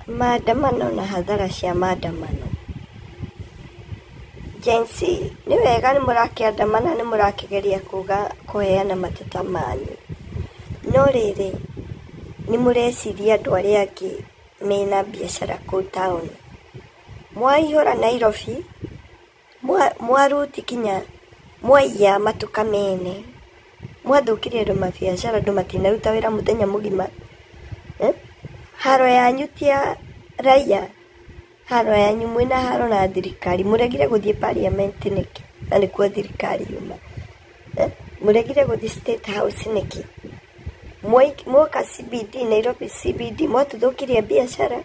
Maandamano na hathara cia maandamano. Gen Z, nĩ wega nĩ mũrakĩandamana nĩ mũrakĩgeria kuga kũheana mateta manyu. No rĩrĩ, nĩ mũreciria andũ arĩa angĩ mena biacara kũu taũni. Mwaihũra Nairobi, mwaruti kinya mwaiya matuka mene, mwathũkirie andũ mabiacara andũ matinaruta wĩra mũthenya mũgima. Haro yanyu ti ya raia, haro yanyu mwĩna haro na thirikari, mũregire gũthiĩ parliament nĩkĩ na nĩkuo thirikari yuma? Mũregire gũthiĩ State House nĩkĩ? Mwoka CBD, Nairobi CBD, mwatũthũkirie biacara,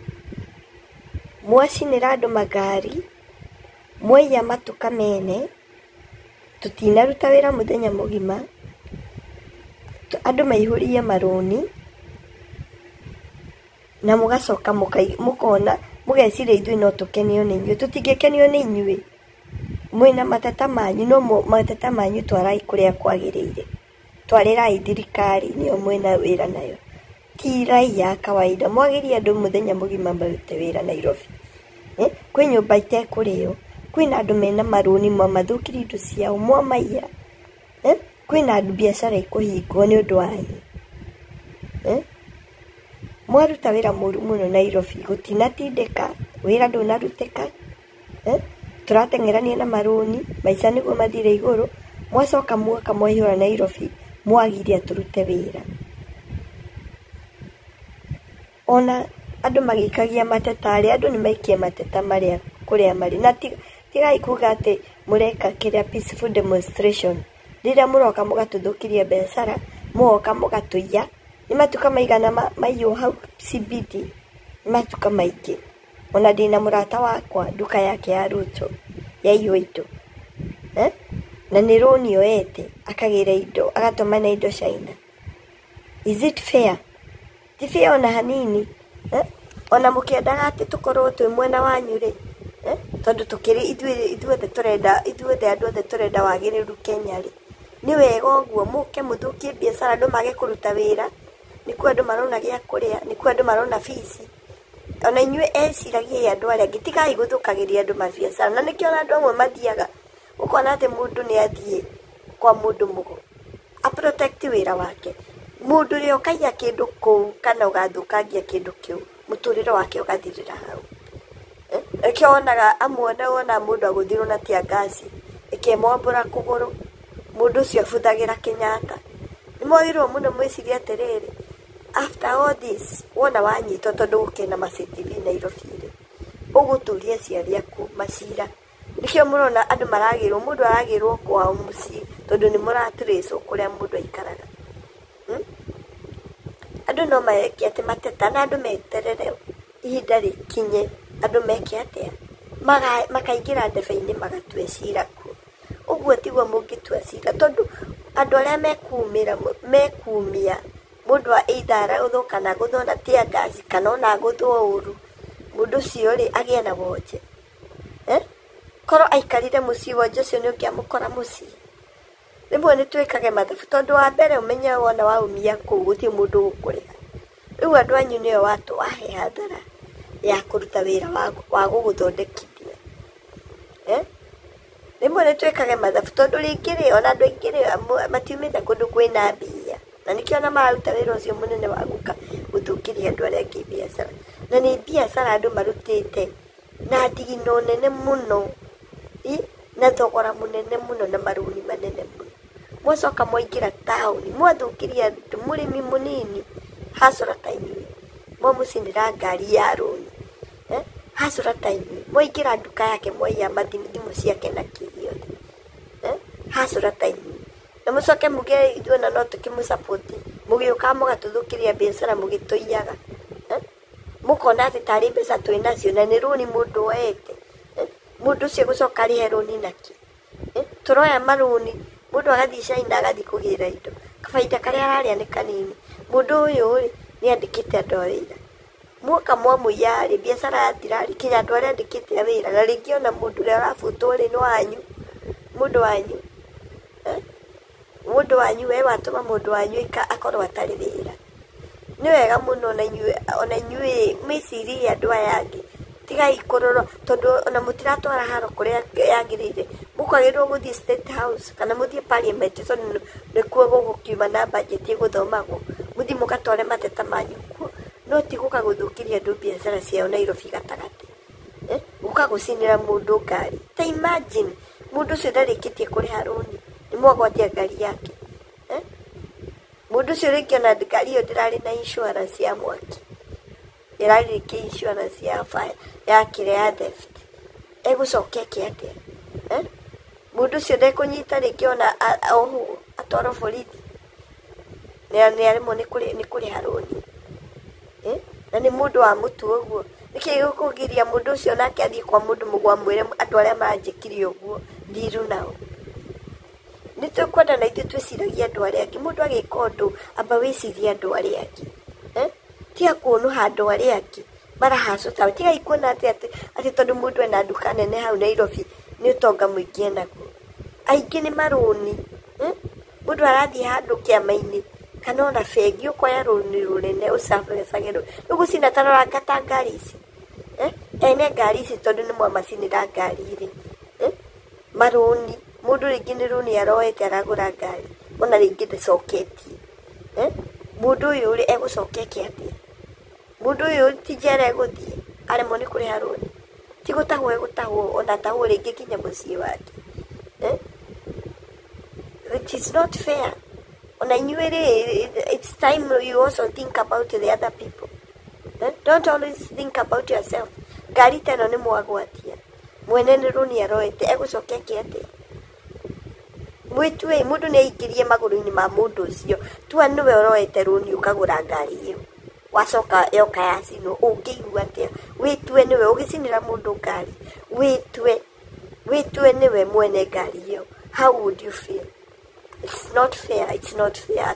mwacinĩra andũ magari, mwaiya matuka mene, tũtinaruta wĩra mũthenya mũgima, andũ maihũrie marũni, na mũgacoka mũkona mũgeciria ithuĩ no tũkenio nĩ inyuĩ. Tũtingĩkenio nĩ inyuĩ. Mwĩna mateta manyu, no mateta manyu twarai kũrĩa kwagĩrĩire. Twarĩrai thirikari nĩyo mwĩna wĩra nayo. Ti raia a kawaida. Mwagirie andũ mũthenya mũgima marute wĩra Nairobi. Kwĩ nyũmba itekũrĩo, kwĩna andũ mena marũni mwamathũkirie indo ciao, mwamaiya. Kwĩna andũ biacara ikũhingwo nĩ ũndũ wanyu. Mwaruta wĩra mũru mũno Nairobi, gũtinatindĩka, wĩra ndũnarutĩka. Tũrateng'erania na marũni, maica nĩguo mathire igũrũ, mwacoka mwoka mwaihũra Nairobi, mwagiria tũrute wĩra. Ona andũ magĩikagia mateta arĩa, andũ nĩmaikie mateta marĩa kũrĩa marĩ. Na tigai kuga atĩ mũreka kĩrĩa peaceful demonstration. Rĩrĩa mũroka mũgatũthũkĩria biacara, mũgoka mũgatũiya. Nĩ matuka maigana maiywo hau CBD? Nĩ matuka maingĩ. Ona ndĩna mũrata wakwa nduka yake ya Ruto yaiywo indo. Na nĩ rũni oete akagĩra indo, agatũmana indo China. Is it fair? Ti fair ona hanini. Ona mũkĩendaga atĩ tũkorwo twĩ mwena wanyu rĩ, tondũ tũkĩrĩ ithuothe tũrenda, ithuothe andũ othe tũrenda wagĩrĩru Kenya rĩ, nĩ wega ũguo mũke mũthũkie biacara andũ mage kũruta wĩra, nĩkuo andũ marona gĩa kũrĩa, nĩkuo andũ marona bici. Ona inyuĩ eciragiai andũ arĩa angĩ, tigai gũthũkagĩria andũ mabiacara. Na nĩkĩo ona andũ amwe mathiaga, ũkona atĩ mũndũ nĩ athiĩ kwa mũndũ mũgo, a protect wĩra wake. Mũndũ ũrĩa ũkaiya kĩndũ kũu kana ũgathũkangia kĩndũ kĩu, mũtũrĩre wake ũgathirĩra hau. Nĩkĩo wonaga amwe wona mũndũ agũthirwo na tear gas ĩkĩmwambũra kũgũrũ, mũndũ ũcio abuthagĩra Kenyatta. Nĩ mwagĩrĩirwo mũno mwĩcirie atĩrĩrĩ, after all this, wona wanyitwo tondũ gũkĩrĩ na ma CCTV Nairobi rĩ, ũgũtũria aciari aku macira. Nĩkĩo mũrona andũ maragĩrwo, mũndũ aragĩrwo kwao mũciĩ tondũ nĩ mũratrace kũrĩa mũndũ aikaraga. Andũ no meke atĩ mateta na andũ meterere ihinda rĩkinye, andũ meke atĩa? Makaingĩra ndebe-inĩ magatue cira kuo. Ũguo tiguo mũngĩtua cira tondũ andũ arĩa mekumĩra, mekumia mũndũ either aragũthwo kana agũthwo na tear gas kana ona agũthwo ũru, mũndũ ũcio rĩ agĩe na wonje. Korwo aikarire mũciĩ wonje ũcio nĩ ũngĩamũkora mũciĩ. Rĩmwe nĩ twĩkage mathabu tondũ wa mbere ũmenye wona waumia kũu gũtirĩ mũndũ ũgũkũrĩha. Rĩu andũ anyu nĩo wahe hathara ya kũruta wĩra wa gũgũthondekithia. Rĩmwe nĩ twĩkage mathabu tondũ rĩngĩ rĩ, ona andũ aingĩ rĩ, matiumĩte kũndũ kwĩna mbia. Na nĩkĩo ona mararuta wĩra ũcio mũnene wa gũka gũthũkĩria andũ arĩa angĩ biacara. Na nĩ biacara andũ marutĩte na thigino nene mũno, na thogora mũnene mũno na marũni manene mũno. Mwacoka mwaingĩra taũni, mwathũkĩria andũ, mũrĩmi mũnini, hacora ta inyuĩ, mwamũcinĩra ngari ya rũni. Hacora ta inyuĩ, mwaingĩra nduka yake mwaiya thimũ ciake na kĩ gĩothe. Hacora ta inyuĩ. Na mũcoke muge ithuĩ ona no tũkĩmũ-support, mũgĩũka mũgatũthũkĩria biacara mũgĩtũiyaga. Mũkona atĩ tarĩ mbeca twĩnacio na nĩ rũni mũndũ oete. Mũndũ ũcio gũcoka arĩhe rũni nakĩ? Tũroya marũni, mũndũ agathiĩ China agathiĩ kũgĩra indo. Kabaida karĩa ararĩa nĩ kanini. Mũndũ ũyũ rĩ, nĩ andĩkĩte andũ a wĩra. Mwoka mwamũiya rĩ, biacara yathira rĩ, kinya andũ arĩa andĩkĩte a wĩra, na rĩngĩ ona mũndũ ũrĩa ũrabutwo rĩ, nĩ wanyu, mũndũ wanyu. Mũndũ wanyu we watũma mũndũ wanyu akorwo atarĩ wĩra. Nĩ wega mũno ona inyuĩ mwĩcirie andũ aya angĩ. Tigai kũrorwo tondũ ona mũtiratwara haro kũrĩa yagĩrĩire. Mũkwagĩrĩirwo gũthiĩ State House kana mũthiĩ Parliament tondũ nĩkuo gũgũkiuma na budget ĩgũthomagwo. Mũthiĩ mũgatware mateta manyu kuo. No ti gũka gũthũkĩria andũ biacara ciao Nairobi gatagatĩ. Gũka gũcinĩra mũndũ ngari. Ta imagine mũndũ ũcio ndarĩkĩtie kũrĩha rũni, nĩ mwagwatia ngari yake. Mũndũ ũcio rĩngĩ ona ngari ĩyo ndĩrarĩ na insurance ya mwaki. Ĩrarĩ rĩngĩ insurance ya fire, ya kĩrĩa ya theft. Egũcoka eke atĩa? Mũndũ ũcio ndekũnyita rĩngĩ ona ohwo atwarwo borithi. Nĩ aremwo nĩ kũrĩha rũni. Na nĩ mũndũ wa mũtu ũguo. Nĩkĩ gĩkũgiria mũndũ ũcio nake athiĩ kwa mũndũ mũgũ amwĩre andũ arĩa maranjĩkire ũguo ndiru nao. Nĩ tũkwenda na ithuĩ twĩciragie andũ arĩa angĩ. Mũndũ agĩka ũndũ amba wĩcirie andũ arĩa angĩ. Tiga kũũnũha andũ arĩa angĩ marahacũ tawe. Tigai kuona atĩ tondũ mũndũ ena nduka nene hau Nairobi nĩ ũtonga mũingĩ enaguo. Aingĩ nĩ marũni. Mũndũ arathiĩ handũ kĩama-inĩ kana ona bengi ũkoya rũni rũnene ũcabecage rũni. Rĩu gũcina ta rora ta ngari ici. Ene ngari ici tondũ nĩ mwamacinĩra ngari rĩ. Marũni. Mũndũ rĩngĩ nĩ rũni aroete aragũra ngari ona rĩngĩ ndacoketie. Mũndũ ũyũ rĩ egũcoka eke atĩa? Mũndũ ũyũ ti njera egũthiĩ aremwo nĩ kũrĩha rũni. Ti gũtahwo egũtahwo ona atahwo rĩngĩ nginya mũciĩ wake. It is not fair. Ona inyuĩ rĩ, it's time you also think about the other people. Don't always think about yourself. Ngari ta ĩno nĩ mwagwatia. Mwene nĩ rũni aroete egũcoka eke atĩa? Mwĩtue mũndũ nĩ aingĩrie magũrũ-inĩ ma mũndũ ũcio. Tua nĩwe ũroete rũni ũkagũra ngari ĩyo. Wacoka yoka yacinwo ũngĩigua atĩa? Wĩtue nĩwe ũgĩcinĩra mũndũ ngari. Wĩtue nĩwe mwene ngari ĩyo. How would you feel? It's not fair. It's not fair.